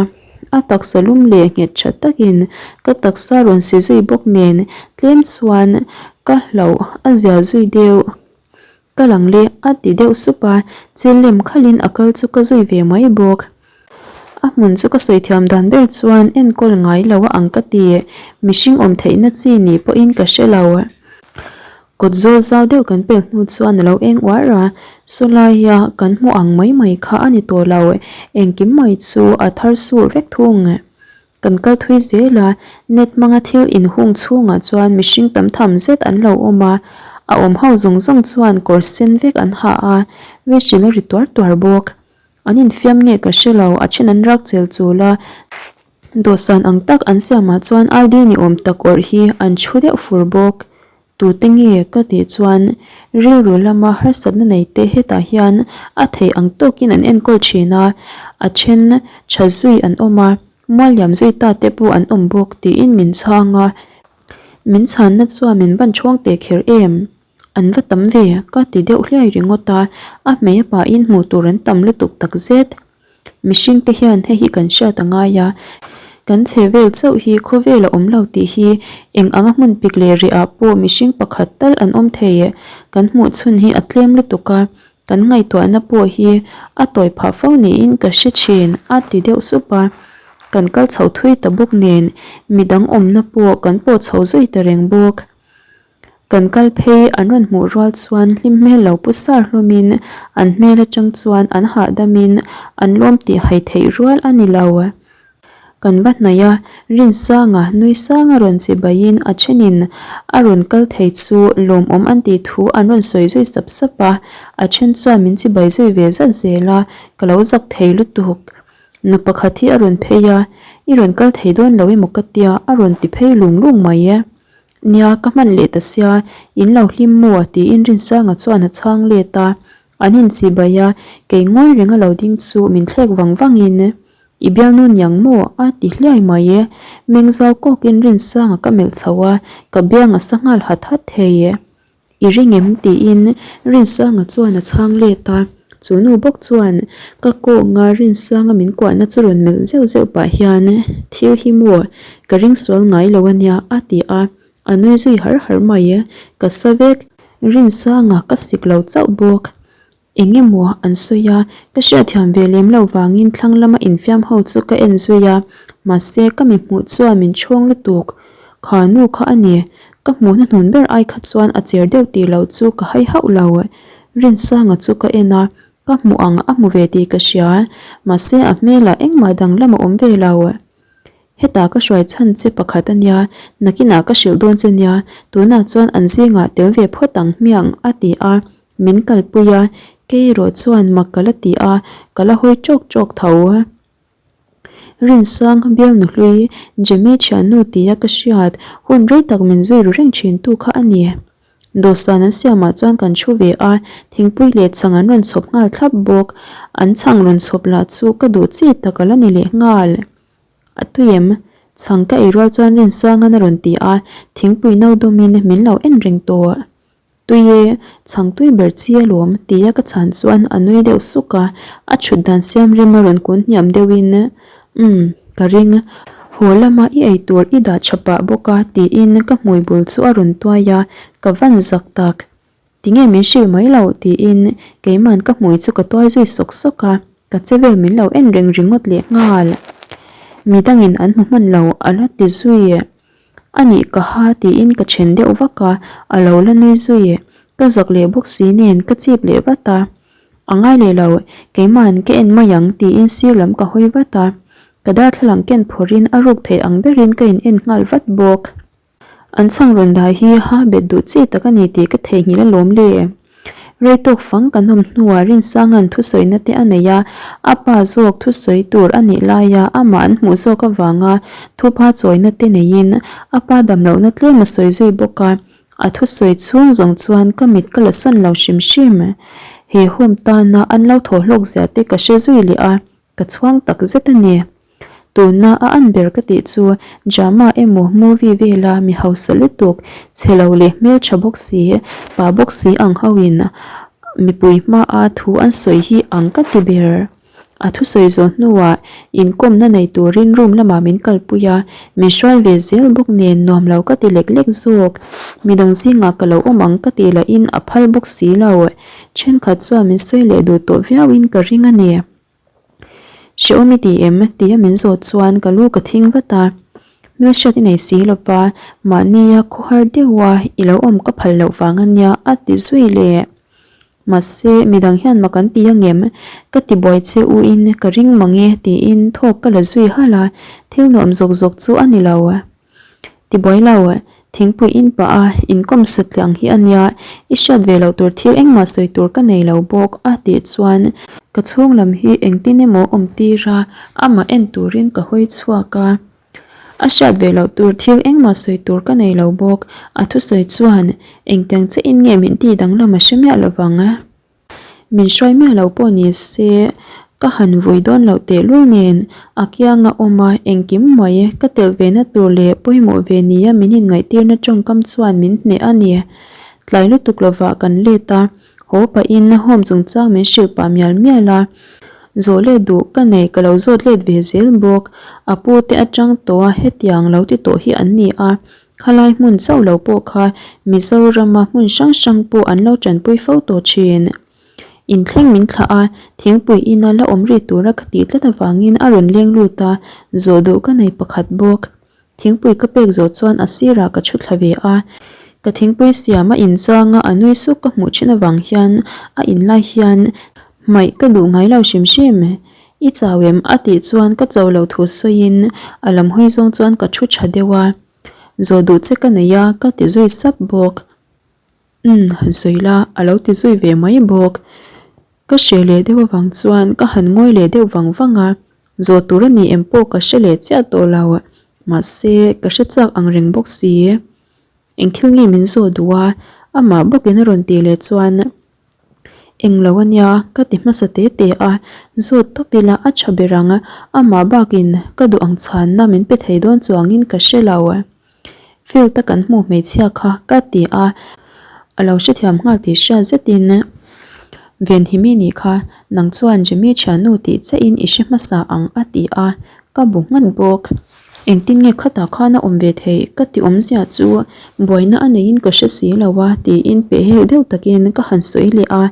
a taksa lum leh nghet tha takin ka taksa rawn si zui bawk nen tlem chuan ka hlauh a zia zui deuh. Ka lang le a ti deuh sup a, chil lem khalhin a kal chu ka zui ve mai bawk. A hmun chu ka sawi thiam dan ber chuan enkawl ngai lo a ang ka ti, mihring awm theihna chi ni pawhin ka hre lo. Kawt zawl zau deuh kan pek hnu chuan a lo eng uar a, saw laia kan hmuh ang mai mai kha a ni tawh lo, engkim mai chu a thar sur vek thung. Kan kal thui zel a, net hmanga thil inhung chhungah chuan mihring tam tham zet an lo awm a, a awm ho zawng zawng chuan kawr sen vek an ha a, whistle a ri tuar tuar bawk. An infiam nge ka hre lo, a then an rak chel chul a, dawhsan ang tak an siamah chuan ID ni awm tak awrh hi an thu deuh fur bawk. Tute nge ka tih chuan rilru lama harsatna nei te hetah hian a theih ang tawkin an enkawl thin a, a then tha zui an awm a, mualliam zui ta te pawh an awm bawk tiin min chhang a, min chhanna chuan min van chhawng teh kher em? An va tam ve ka ti deuh hliai ringawt a, a hmei a pahin hmuh tur an tam lutuk takzet. Mihring te hian hei hi kan hriat a ngai a, kan chhe vel chauh hi khawvel a awm lo tih hi eng anga hmun pik leh reh ah pawh mihring pakhat tal an awm thei e, kan hmuh chhun hi a tlem lutuk a, kan ngaihtuahna pawh hi a tawi phah fo niin ka hre thin a ti deuh sup a, kan kal chho thui ta bawk nen midang awmna pawh kan pawh chho zui ta reng bawk. Kan kal phei an rawn hmuh rual chuan hlim hmel lo pu sar hlawmin an hmel atang chuan an hahdamin an lawm tih hai theih rual a ni lo. Kan va hnaih a, Rinsanga nui sanga rawn chi baiin a thenin a rawn kal thei chu lawmawm an tih thu an rawn sawi zui sap sap a, a then chuan min chi bai zui ve zat zel a, ka lo zak thei lutuk. Nu pakhat hi a rawn phei a, I rawn kal thei dawn lo emaw ka tia a rawn ti phei lung lung mai e. Nia, ka hman leh ta sia, in lo hlim maw? tiin Rinsanga chuan a chhang let a, an inchibai a, kei ngawi reng a lo ding chu min thlek vang vangin, I bialnu niang maw? a ti hliai mai e. Meng zau kawkin Rinsanga ka melh chho a, ka biang a sa nghal hat hat thei e. I ring em? tiin Rinsanga chuan a chhang let a, chu nu bawk chuan ka kawnga Rinsanga min kuahna chu rawn melh zeuh zeuh pah hian Thil hi maw? Ka ring sual ngai lo a nia a ti a, a nui zui har har mai. Ka sa vek, Rinsanga ka sik lo chauh bawk. Eng emaw an sawi a, ka hriatthiam ve lem loh vangin thlang lama infiam ho chu ka en zui a, mahse ka mi hmuh chuan min chhawng lutuk. Kha nu kha a ni, ka hmuh hnuhnun ber ai kha chuan a cher deuh tih loh chu ka hai hauh lo. Rinsanga chu ka en a, ka hmuh ang a hmu ve tih ka hria, mahse a hmelah engmah danglam a awm ve lo. Hetah ka hruai chhan che pakhat a nia, nakinah ka hrilh dawn che nia, tunah chuan an zingah tel ve phawt ang hmiang a ti a, min kalpui a, kei erawh chuan mak ka la ti a, ka la hawi tawk tawk tho. Rinsang bialnu hlui Jemmy thiannu tia ka hriat hun rei tak min zui ru reng thin tu kha a ni. Dawhsan an siamah chuan kan thu ve a, thingpui leh chhang an rawn chhawp nghal thlap bawk. An chhang rawn chhawp lah chu ka duh chi tak a la ni leh nghal. A tui em? Chhang ka ei rual chuan Rinsangan a rawn ti a, thingpui no dawmin min lo en reng tawh. Tui e, chhang tui ber chi alawm tia ka chhan chuan a nui deuh suk a, a thut dan siam rem a rawn kun hniam deuhin, Umm, ka ring. Haw lama i ei tur i dah tha pah bawk a tiin ka hmui bul chu a rawn tuai a, ka van zak tak. Tinge min hrilh mai loh tiin keiman ka hmui chu ka tuai zui sawk sawk a, ka che vel min lo en reng ringawt leh nghal. Midangin an hmu hman lo a la ti zui. A nih ka ha tiin ka then deuh vak a, a lo la nui zui. Ka zak leh bawk si nen ka chip leh vat a. A ngai leh lo, keiman ka en mai ang tiin sir lam ka hawi vat a, ka darthlalang ken phawrhin a ruk theih ang berin ka in en nghal vat bawk. An chhang rawn dah hi ha bet duh chi tak a ni tih ka theihnghilh alawm le. Rei tawk fang kan awm hnuah Rinsanga'n thusawina te a nei a, a pa zawk thusawi tur a nih laia amah an hmuh zawk avanga thupha chawina te neiin a pa damlohna tlem a sawi zui bawk a, A thusawi chhung zawng chuan ka mit ka la sawn lo hrim hrim. He home tana an lo thaw hlawk zia te ka hre zui leh a, ka chhuang tak zet a ni. Tuna a an ber ka tih chu drama emaw movie vela mi hausa lutuk, chhe lo leh hmeltha bawk si, pa bawk si ang ho in mipui hmaa thu an sawi hi ang ka ti ber. A thusawi zawh hnuah inkawmna nei turin room lamah min kalpui a, min hruai ve zel bawk nen nuam lo ka ti lek lek zawk. Midang zingah ka lo awm ang ka tih lahin a phal bawk si lo. Thenkhat chuan min sawi leh duh tawh viauin ka ring a ni. Hrehawm i ti em? tia min zawh chuan ka lu ka thing vat a. Hmelhriat i nei si lova, mahnia khawhar deuha i lo awm ka phal loh vang a nia a ti zui leh. Mahse, midang hian mak an ti angem? Ka ti buai che u in ka ring mang e tiin thawk ka la zui halh a, thil nuam zawk zawk chu a ni lo. Ti buai lo, thingpui in pah a inkawm satliah ang hi a nia, i hriat ve loh tur thil engmah sawi tur ka nei lo bawk a tih chuan ka chhung lam hi engtin emaw awm tir a, amah en turin ka hawi chhuak a. A hriat ve loh tur thil engmah sawi tur ka nei lo bawk, a thusawi chuan engtiang chiahin nge min tih danglam a hre miah lovang. Min hruai miah lo pawh ni se ka han vui dawn loh tehlul nen a kianga awm a, engkim mai ka telh ve na tur leh pawimawh ve nia min inngaihtirna tawngkam chuan min hneh a ni. Tlai lutuk lovah kan let a, haw pahin home chungchang min hrilh pah mial mial a, zawh let duh ka nei ka lo zawt let ve zel bawk. A pu te atang tawh a hetiang lo ti tawh hi an ni a, Khalai hmun chauh lo pawh kha Mizorama hmun hrang hrang pawh an lo tanpui fo tawh thin. Inthleng min thlah a, thingpui ina la awm ri tura ka tih tlat avangin a rawn leng lut a, zawh duh ka nei pakhat bawk. Thingpui ka pek zawh chuan a sirah ka thu thla ve a, ka thingpui siam a inchanga a nui suk ka hmuh thin avang hian a inlai hian hmaih ka duh ngai lo hrim hrim. I chau em? a tih chuan ka chau lo thu sawiin a lam hawi zawng chuan ka thu tha deuh a. Zawh duh che ka nei a, ka ti zui sap bawk. Umm, han sawi la, a lo ti zui ve mai bawk. Ka hre leh deuh avang chuan ka han ngawi leh deuh vang vang a, zawh tur a ni em pawh ka hre leh chiah tawh lo. Mahse, ka hre chak ang reng bawk si. Eng thil nge min zawh duh a? Amah bawkin a rawn tih leh chuan. Englo a nia, ka ti hmasa te te a, zawt tawp ila a tha ber ang, amah bakin ka duh ang chhanna min pe thei dawn chuangin ka hre lo. Field a kan hmuh hmeichhia kha ka ti a, a lo hrethiam nghal tih hriat zetin Venhimi nih kha nang chuan Jimmy thiannu tih chiahin i hre hmasa ang a ti a, ka bu nghat bawk. Engtin nge khatah khan a awm ve theih ka ti awmzia chu buaina a neiin ka hre si lo a tiin pehhel deuh takin ka han sawi leh a,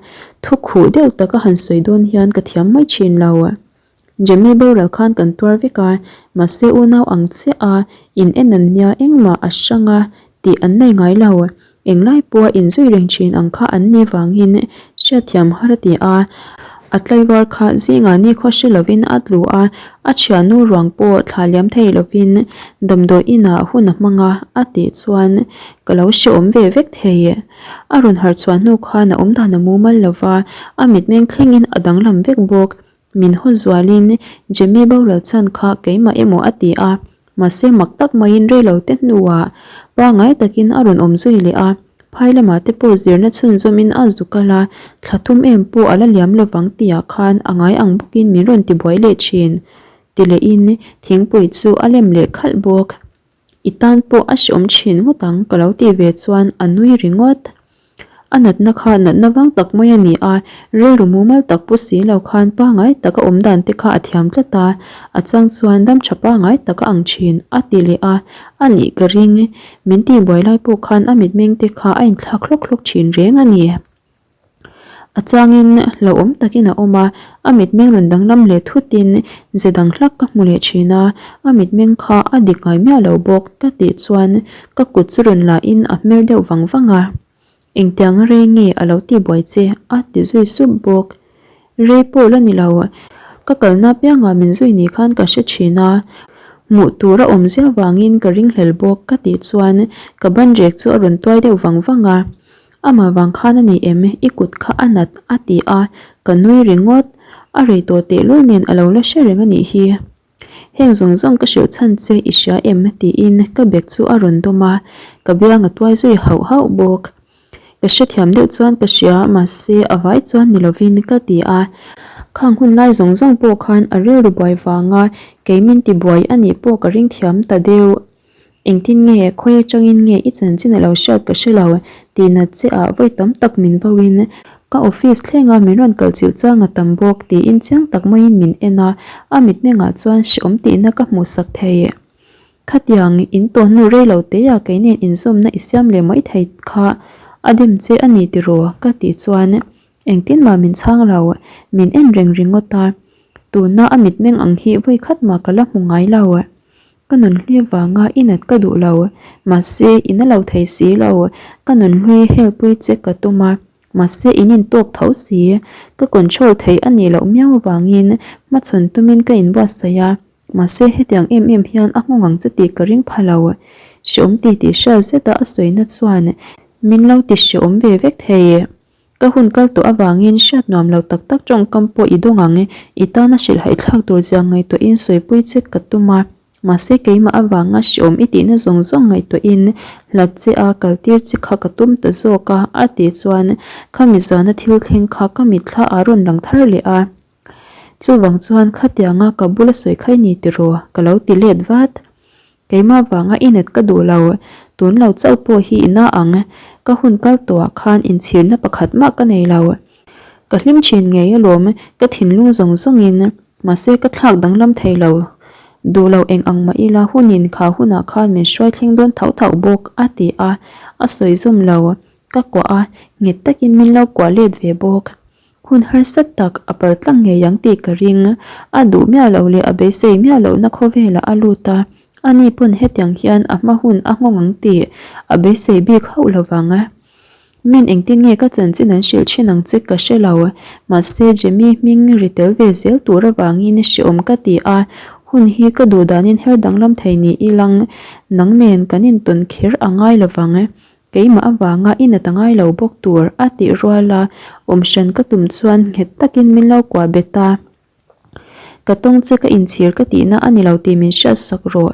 thu khuh deuh taka han sawi dawn hian ka thiam mai thin lo. Jemmy boral khan kan tuar vek a, mahse unau ang chiah a in en an nia engmah a hrang a tih an nei ngai lo. Englai pawha inzui reng thin ang kha an ni vangin hriatthiam har a ti a, a tlaivar kha zingah nikhua hre lovin a tlu a, a thiannu ruang pawh thla liam thei lovin damdawi inah hun a hmang a, a tih chuan ka lo hrehawm ve vek thei. A rawn harh chhuah hnu khan a awmdan a mumal lova, a mitmeng thlengin a danglam vek bawk. Min haw zualin Jimmy boral chhan kha keimah emaw a ti a, mahse mak tak maiin reilo te hnuah pangai takin a rawn awm zui leh a, phai lamah te pawh zirna chhunzawmin a zu kal a, thla thum em pawh a la liam lovang tihah khan a ngai ang bawkin min rawn ti buai leh thin ti lehin thingpui chu a lem leh khalh bawk. I tan pawh a hreawm thin ngawt ang ka lo tih ve chuan a nui ringawt. A natna kha natna vang tak mai a ni a, rilru mumal tak pu si lo khan pangai taka awm dan te kha a thiam tlat a, a chang chuan dam tha pangai tak a ang thin a ti leh a, a nih ka ring. Min tihbuai lai pawh khan a mitmeng te kha a inthlak hlawk hlawk thin reng a ni. A changin hlauhawm takin a awm a, a mitmeng rawn danglam leh thutin ze dang hlak ka hmu leh thin a, a mitmeng kha a dik ngai miah lo bawk ka tih chuan ka kut chu rawn lahin a hmer deuh vang vang a. Engtiang rei nge a lo tihbuai che a ti zui sup bawk. Rei pawh la ni lo, ka kalna apiangah min zui ni khan ka hre thin a, hmuh tur a awm zia vangin ka ringhlel bawk ka tih chuan ka banrek chu a rawn tuai deuh vang vang a. Amah vang khan a ni em, i kut kha a nat a ti a, ka nui ringawt. A rei tawh tehlul nen a lo la hre reng a nih hi. Heng zawng zawng ka hrilh chhan che i hria em? tiin ka bag chu a rawn dawm a, ka biang a tuai zui hauh hauh bawk. Ka hrethiam deuh chuan ka hria, mahse a vai chuan ni lovin ka ti a. Khang hun lai zawng zawng pawh khan a rilru buai vanga kei min ti buai a nih pawh ka ring thiam ta deuh. Engtin nge, khawi atangin nge i chanchin a lo hriat ka hre lo, tih nat che ah vawi tam tak min vo in ka office thleng a min rawn kal chilh chang a tam bawk tiin chiang tak maiin min en a, a mitmengah chuan hrehawm tihna ka hmuh sak thei. Khatiang in tawn hnu rei lo te ah kei nen inzawmna i siam leh mai thei kha a dem che a ni tiraw ka tih chuan engtin mah min chhang lo, min en reng ringawt a, tuna a mitmeng ang hi vawi khat mah ka la hmu ngai lo. Ka nunhlui avanga i nat ka duh lo, mahse i na lo thei si lo, ka nunhlui helpui che ka tum a, Mahse in intawk tho si. Ka control theih a nih loh miau avangin hmachhawn tumin ka inbuatsaih a, mahse hetiang em em hian a nghawng ang che tih ka ring pha lo. Hreawm ti tih hriat zeta a sawina chuan min lo ti hreawm ve vek thei. Ka hun kal tawh avangin hriat nuam lo tak tak tawngkam pawh i dawng ang, i tana hrilhhaihthlak tur zia ngaihtuahin sawipui che ka tum a. Mahse keimah avanga hreawm i tihna zawng zawng ngaihtuahin hlat che a kaltir che kha ka tum ta zawk a, a tih chuan khami zana thil thleng kha ka mitthla a rawn lang thar leh a. Chuvang chuan khatianga ka bula sawi khai ni tiraw ka lo ti let vat. Keimah vanga i nat ka duh lo, tun lo chauh pawh hi i na ang, ka hun kal tawhah khan inchhirna pakhat mah ka nei lo. Ka hlim thin ngei alawm, ka thinlung zawng zawngin, mahse ka thlak danglam thei lo. Duh lo eng ang mah ila hunin kha hunah khan min hruai thleng dawn thauh thauh bawk, a ti a, a sawi zawm lo. Ka kuah a, nghet takin min lo kuah let ve bawk. Hun harsa tak a pal tlang ngei ang tih ka ring. A duh miah loh leh a beisei miah lohna khawvelah a lut a, ani pawn hetiang hian a hma hun a nghawng ang tih a beisei bik hauh lo vang. Min engtin nge ka chanchin an hrilh thin ang che ka hre lo, mahse Jimmy hming ri tel ve zel tur avangin hreawm ka ti a, hun hi ka duh danin her danglam thei ni ilang nang nen kan intawn kher a ngai lo vang. Keimah avanga i nat a ngai lo bawk tur a tih rual a, awm hran ka tum chuan nghet takin min lo kuah bet a. Ka tawng che ka inchhir ka tihna a ni lo tih min hriat sak rawh.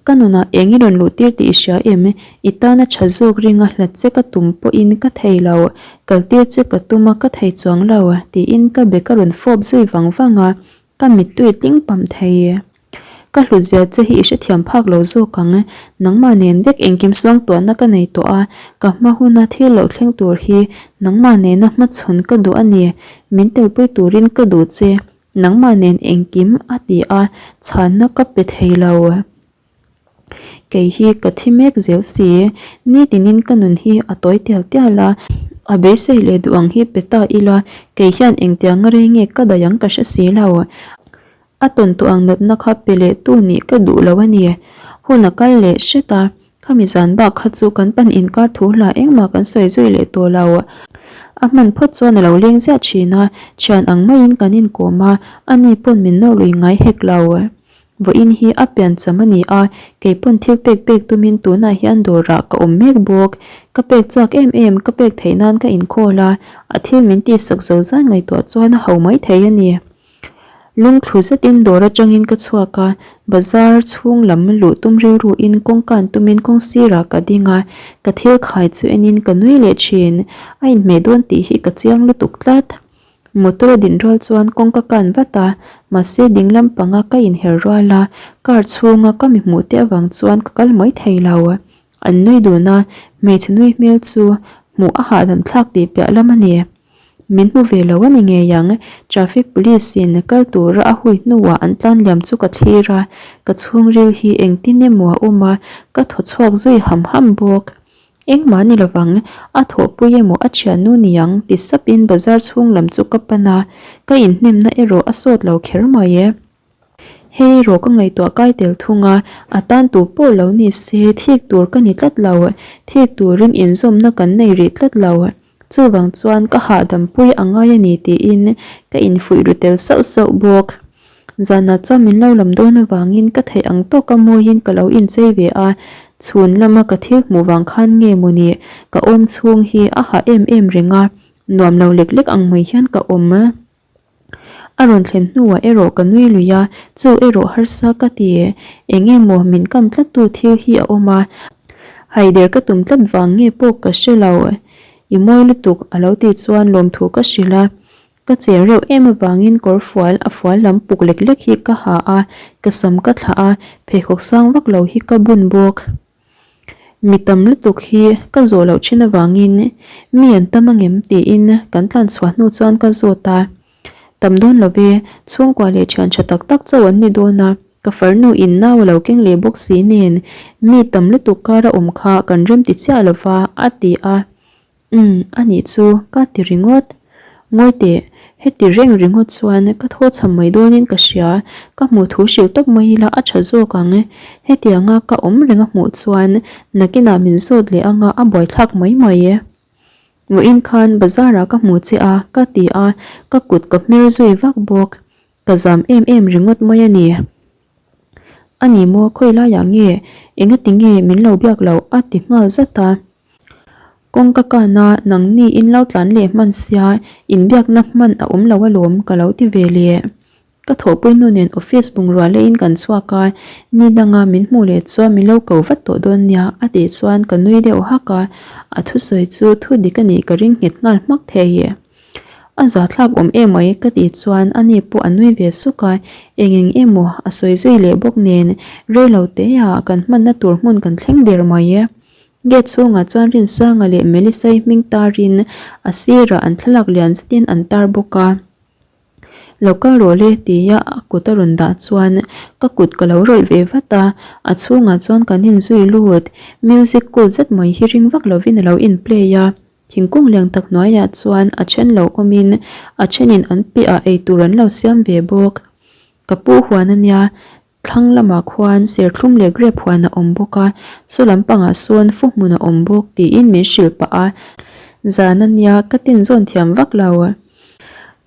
Ka nunah eng i rawn luh tir tih i hria em? I tana tha zawk ringa hlat che ka tum pawhin ka thei lo, kal tir che ka tum a ka thei chuang lo tiin ka be ka rawn fawp zui vang vang a, ka mittui tling pam thei. Ka hlutzia che hi i hrethiam phak lo zawk ang. Nangmah nen vek engkim suangtuahna ka nei tawh a, ka hma huna thil lo thleng tur hi nangmah nena hmachhawn ka duh a ni. Min telpui turin ka duh che. Nangmah nen engkim a ti a, chhanna ka pe thei lo. Kei hi ka thi mek zel si. Nitinin ka nun hi a tawi tial tial a, a beisei leh duh ang hi pe ta ila, kei hian engtianga rei nge ka daih ang ka hre si lo. A tawn tawh ang natna kha pe leh tu nih ka duh lo a ni. Hun a kal leh hret a, khami zan bak kha chu kan pan inkar thu hla engmah kan sawi zui leh tawh lo. A hman phawt chuan a lo leng ziah thin a, thian ang maiin kan inkawm a, ani pawn min nawr lui ngai hek lo. Vawiin hi a pian cham a ni a, kei pawn thil pek pek tumin tunah hian dawrah ka awm mek bawk. Ka pek chak em em, ka pek theih nan ka inkhawl a, a thil min tihsak zo zan ngaihtuah chuan a ho mai thei a ni. Lungthlu zetin dawr atangin ka chhuak a, bazar chhung lam luh tum rilruin kawngkan tumin kawng sirah ka ding a, ka thil khai chu enin ka nui leh thin. A inhmeh dawn tih hi ka chiang lutuk tlat. Motor a din rual chuan kawngka kan vat a, mahse ding lampanga ka inher rual a, car chhunga ka mi hmuh te avang chuan ka kal mai thei lo. An nui dun a, hmeichhe nui hmel chu hmuh a hahdam thlak tih piah lam a ni. Min hmu ve lo a ni ngei ang, traffic police in kal tura a hui hnuah an tlan liam chu ka thlir a, ka chhungril hi engtin emaw a awm a, ka thaw chhuak zui ham ham bawk. Engmah ni lovang, a thawhpui emaw a thiannu niang ti sapin bazar chhung lam chu ka pan a, ka inhnemna erawh a sawt lo kher mai e. Hei erawh ka ngaihtuah kai tel thung a, a tan tu pawh lo ni se thik tur ka ni tlat lo, thik turin inzawmna kan nei rih tlat lo. Chuvang chuan ka hahdam pui a ngai a ni tiin ka infuih ru tel sauh sauh bawk. Zanah chuan min lo lam dawn avangin ka theih ang tawka mawiin ka lo inchei ve a, chhun lama ka thil hmuh vang khan nge mawni ka awm chhung hi a hah em em reng a, nuam lo lek lek ang mai hian ka awm. A rawn thlen hnuah erawh ka nui lui a, chu erawh harsa ka ti. Eng emaw min kam tlattu thil hi a awm a, haider ka tum tlat vang nge pawh ka hre lo. I mawi lutuk a lo tih chuan lawmthu ka hrilh a, ka cher reuh em avangin kawr fual a fual lam puk lek lek hi ka ha a, ka sam ka thlah a, pheikhawk sang vak lo hi ka bun bawk. Mi tam lutuk hi ka zawh loh thin avangin mi an tam angem tiin kan tlan chhuah hnu chuan ka zawt a. Tam dawn lo ve, chhungkua leh thian tha tak tak chauh an ni dawn a, ka farnu in nau a lo keng leh bawk si nen mi tam lutuk kar a awm kha kan rem ti chiah lo va a ti a. Umm, a nih chu, ka ti ringawt. Ngawi teh, heti reng ringawt chuan ka thaw chham mai dawnin ka hria, ka hmuh thu hrilh tawp mai ila a tha zawk ang. Hetianga ka awm reng a hmuh chuan nakinah min zawt leh anga a buaithlak mai mai. Vawiin khan bazar ah ka hmu che a ka ti a, ka kut ka hmer zui vak bawk. Ka zam em em ringawt mai a ni. A ni maw khawi laiah nge engati nge min lo biak loh a ti nghal zat a. Kawngka kana nangni in lo tlan leh hman sia inbiakna hman a awm lo alawm ka lo ti ve leh. Ka thawhpui nu nen office bungrua leiin kan chhuak a, ni danga min hmuh leh chuan min lo ko vat tawh dawn nia a tih chuan ka nui deuh hak a, a thusawi chu thu dik a nih ka ring nghet nghal hmak thei. A zathlak awm emai ka tih chuan ani pawh a nui ve suk a, eng eng emaw a sawi zui leh bawk nen rei lo te ah kan hmanna tur hmun kan thleng der mai e. Gate chhungah chuan Rinsanga leh Melissa-i hming tarin a sirah an thlalak lian zetin an tar bawk a. Lo kal rawh le tia a kut a rawn dah chuan ka kut ka lo rawlh ve vat a, a chhungah chuan kan inzui lut. Music cool zet mai hi ring vak lovin a lo in play a, thingkung lian tak hnuaiah chuan a then lo awmin a thenin an piahah eitur an lo siam ve bawk. Ka pu huan a nia, Thlang lamah khuan serthlum leh grape huan a awm bawk a, saw lampangah sawn fu hmun a awm bawk tiin min hrilh pah a, zan a nia ka tin zawn thiam vak lo.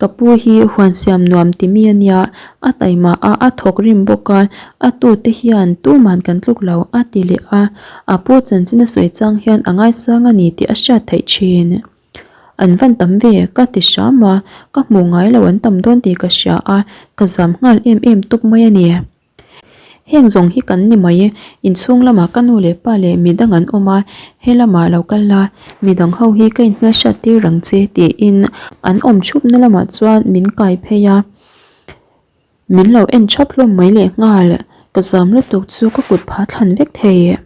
Ka pu hi huan siam nuam ti mi a nia, a taima a, a thawk rim bawk a, a tute hian tuman kan tluk lo a ti leh a, a pu chanchin a sawi chang hian a ngaisang a ni tih a hriat theih thin. An van tam ve ka ti hram a, ka hmuh ngai lo an tam dawn tih ka hria a, ka zam nghal em em tawp mai a ni. Heng zawng hi kan ni mai, inchhung lamah ka nu leh pa leh midang an awm a, he lamah lo kal la, midang ho hi ka inhmelhriat tir rang che tiin an awm thupna lamah chuan min kai phei a, min lo en thap hlawm mai leh nghal, ka zam lutuk chu ka kut phah thlan vek thei.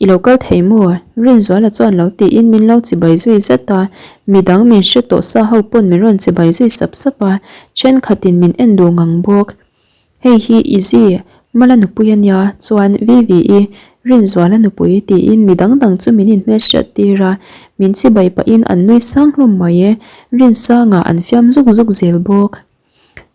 I lo kal thei maw? Rinzuala chuan lo tiin min lo chibai zui zet a, midang min hre tawh sa ho pawn min rawn chibai zui sap sap a, thenkhatin min en duh ngang bawk. Hei hi Izzy, Mala nupui a nia, chuan Vivi-i, Rinzuala nupui tiin midang dang chu min inhmelhriat tir a, min chibai pahin an nui sang hlawm mai e, Rinsanga an fiam zuk zuk zel bawk.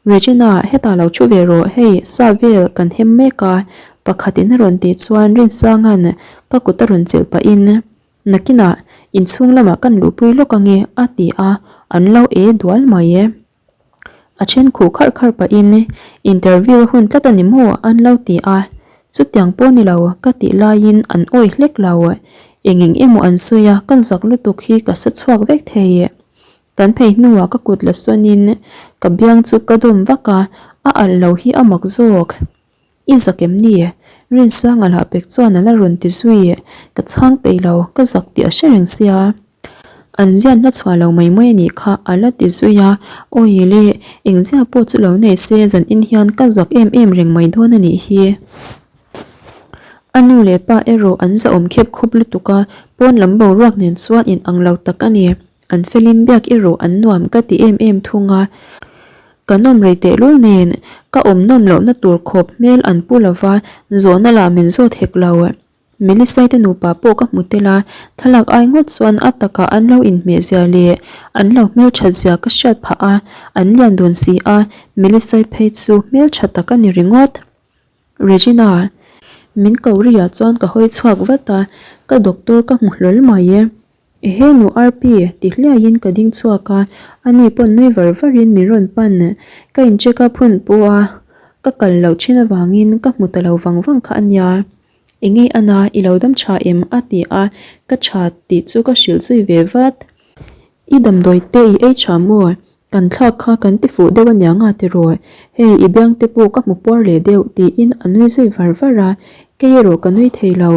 Regina, hetah lo thu ve rawh, hei sa vel kan hem mek a, pakhatin a rawn tih chuan Rinsanga'n ka kut a rawn chelh pahin, Nakinah inchhung lamah kan luhpui lawk ange a ti a, an lo e dual mai e. A then khuh kharh kharh pahin, Interview a hun tlat a ni maw? an lo ti a, chutiang pawh ni lo ka tih laiin an awih hlek lo. Eng eng emaw an sawi a, ka zak lutuk hi ka sa chhuak vek thei. Kan phei hnuah ka kut la sawnin ka biang chu ka dawm vak a, a alh lo hi a mak zawk. I zak em ni? Rinsanga lah pek chuan a la rawn ti zui. Ka chhang peih lo, ka zak tih a hre reng sia. An zian hla chhuah lo mai mai a nih kha a la ti zui a, awi le, eng zia pawh chu lo nei se zanin hian ka zak em em reng mai dawn a nih hi. A nu leh pa erawh an zahawm khep khup lutuk a, pawn lam boruak nen chuan inang lo tak a ni. An felin biak erawh an nuam ka ti em em thung a, ka nawm rei tehlul nen ka awm nawm lohna tur khawp hmel an pu lova, zawhna lah min zawt hek lo. Melisai te nupa pawh ka hmu tel a, thlalak ai ngawt chuan a takah an lo inhmeh zia leh an lo hmelthat zia ka hriat phah a, an lian dun si a, Melisai phei chu hmeltha tak a ni ringawt. Regina, min ko riah chuan ka hawi chhuak vat a, ka doctor ka hmu hlawl mai e. Ehe nu Arpi, ti hliaiin ka ding chhuak a, ani pawn nui var varin min rawn pan. Ka in check up hun pawh a ka kal loh thin avangin ka hmu ta lo vang vang kha a nia. Engei Ana, i lo dam tha em? a ti a, ka tha tih chu ka hrilh zui ve vat. I damdawi te i ei tha maw? Kan thlak kha kan ti fuh deuh ania nga tiraw? Hei i biang te pawh ka hmu puar leh deuh tiin a nui zui var var a, kei erawh ka nui thei lo.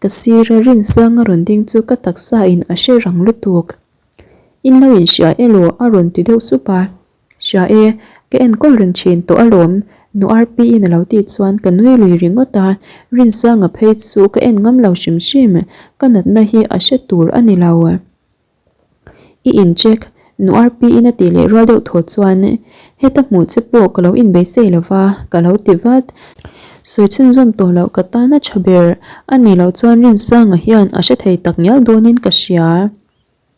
Ka sira Rinsanga rawn ding chu ka taksa in a hre rang lutuk. In lo in hria elaw a rawn ti deuh sup a. Hria e, ka enkawl reng thin tawh alawm Nu Rp-in a lo tih chuan ka nui lui ringawt a, Rinsanga phei chu ka en ngam lo hrim hrim, ka natna hi a hre tur a ni lo. I incheck, nu Rp-in a tih leh rual deuh thaw chuan heta hmuh che pawh ka lo inbeisei lo va, ka lo ti vat. Sawi chhunzawm tawh loh ka tan a tha ber, a nih loh chuan Rinsanga hian a hre thei tak ngial dawnin ka hria.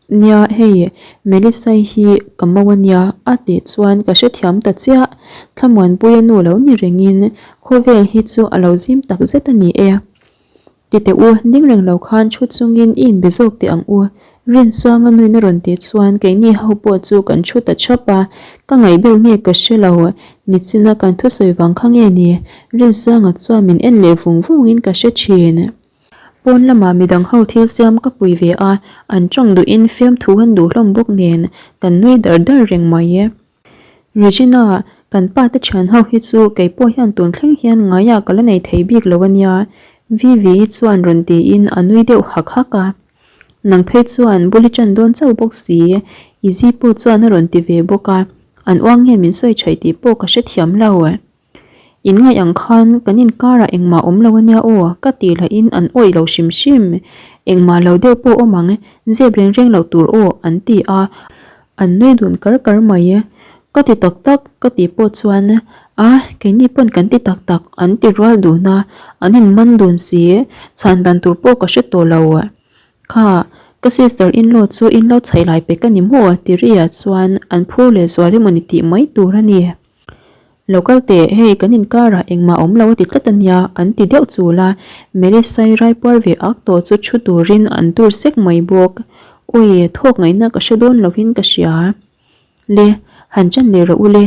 Nia, hei Melisai hi ka mo a nia, a tih chuan ka hrethiam ta chiah. Thlamuanpuia nu lo ni rengin khawvel hi chu a lo zim tak zet a ni e. Ti teh u, ding reng lo khan thu chungin i inbe zawk teh ang u. Rinsanga nuin a rawn tih chuan keini ho pawh chu kan thu ta thap a, ka ngaihbel nge ka hre lo, nichina kan thusawi vang kha nge ni? Rinsanga chuan min en leh vung vungin ka hre thin. Pawn lamah midang ho thil siam ka pui ve a, an tawng duhin fiamthu an duh hlawm bawk nen kan nui dar dar reng mai e. Regina, kan pa te thian ho hi chu kei pawh hian tun thleng hian ngaiah ka la nei thei bik lo a nia, Vivi chuan rawn tiin a nui deuh hak hak a. Nang phei chuan bul i ṭan dawn chauh bawk si, Izzy pawh chuan a rawn ti ve bawk a, an uang nge min sawi ṭhaih tih pawh ka hrethiam lo. In ngaih ang khan kan inkarah engmah awm lo ania aw, ka tih lahin an awih lo hrim hrim. Engmah lo deuh pawh awm ang, zep reng reng loh tur aw, an ti a, an nui dun kar kar mai. Ka ti tak tak, ka tih pawh chuan, A, keini pawn kan ti tak tak, an ti rual dun a, an inman dun si, chhan dan tur pawh ka hre tawh lo. Kha, ka sister in law chu in lo chhaih lai pek a ni maw? ti Ria chuan an phur leh zual emawni tih mai tur a ni. Lo kal teh, hei kan inkarah engmah awm lo a ti tlat a nia, an ti deuh chul a, Melissa-i raipuar ve ak tawh chu thu turin an tur sek mai bawk. Awi, thawk ngaihna ka hre dawn lovin ka hria. Le, han ṭan leh rawh u le.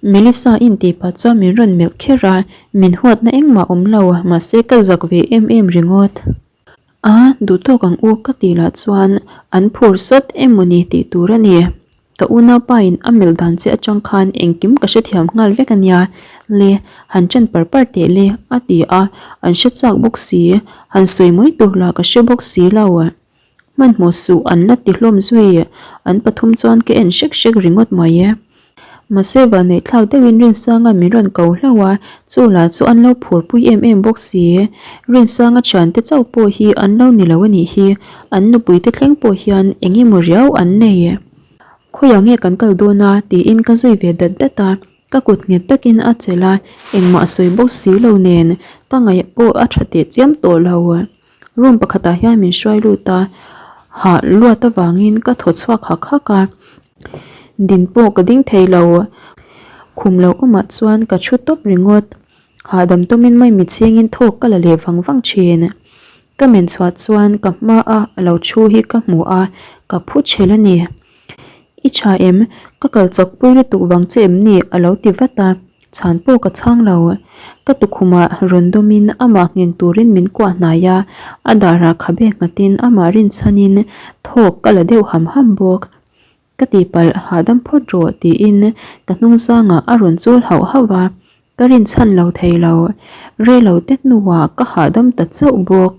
Melissa in tih pah chuan min rawn melh kher a, min huatna engmah awm lo, mahse ka zak ve em em ringawt. A, duh tawk ang u ka tih lah chuan an phur sawt emawni tih tur a ni. Ka unaupa in a melh dan che atang khan engkim ka hrethiam nghal vek a nia. Le, han ṭan par par teh le, a ti a, an hre chak bawk si, han sawi mai tur lah ka hre bawk si lo. Hmanhmawh suh an la ti hlawm zui, an pathum chuan ka en hrek hrek ringawt mai e. Mahse vanneih thlak deuhin Rinsanga min rawn ko hlauh a, chu lah chu an lo phurpui em em bawk si. Rinsanga thiante chauh pawh hi an lo ni lo a nih hi, an nupuite thleng pawh hian eng emaw riau an nei. Khawiah nge kan kal dawn a? tiin ka zui ve dat dat a, ka kut nghet takin a chelh a, engmah sawi bawk si lo nen ka ngaih pawh a tha teh chiam tawh lo. Room pakhatah hian min hruai lut a, hah luat avangin ka thaw chhuak hak hak a, din pawh ka ding thei lo. Khum lo awmah chuan ka thu tawp ringawt, hahdam tawmin mai mitchhingin thawk ka la leh vang vang thin. Ka men chhuah chuan ka hmaa a lo thu hi ka hmu a, ka phu chhel a ni. I tha em? Ka kal chak pui lutuk vang che em ni? a lo ti vat a, chhan pawh ka chhang lo. Ka tukhumah rawn dawmin amah ngheng turin min kuah hnai a, a darah khabe nghatin amah rinchhanin thawk ka la deuh ham ham bawk. Ka tihpalh hahdam phawt rawh tiin ka hnung zangah a rawn chul hauh hauh a, ka rinchhan lo thei lo. Rei lo te hnuah ka hahdam ta chauh bawk.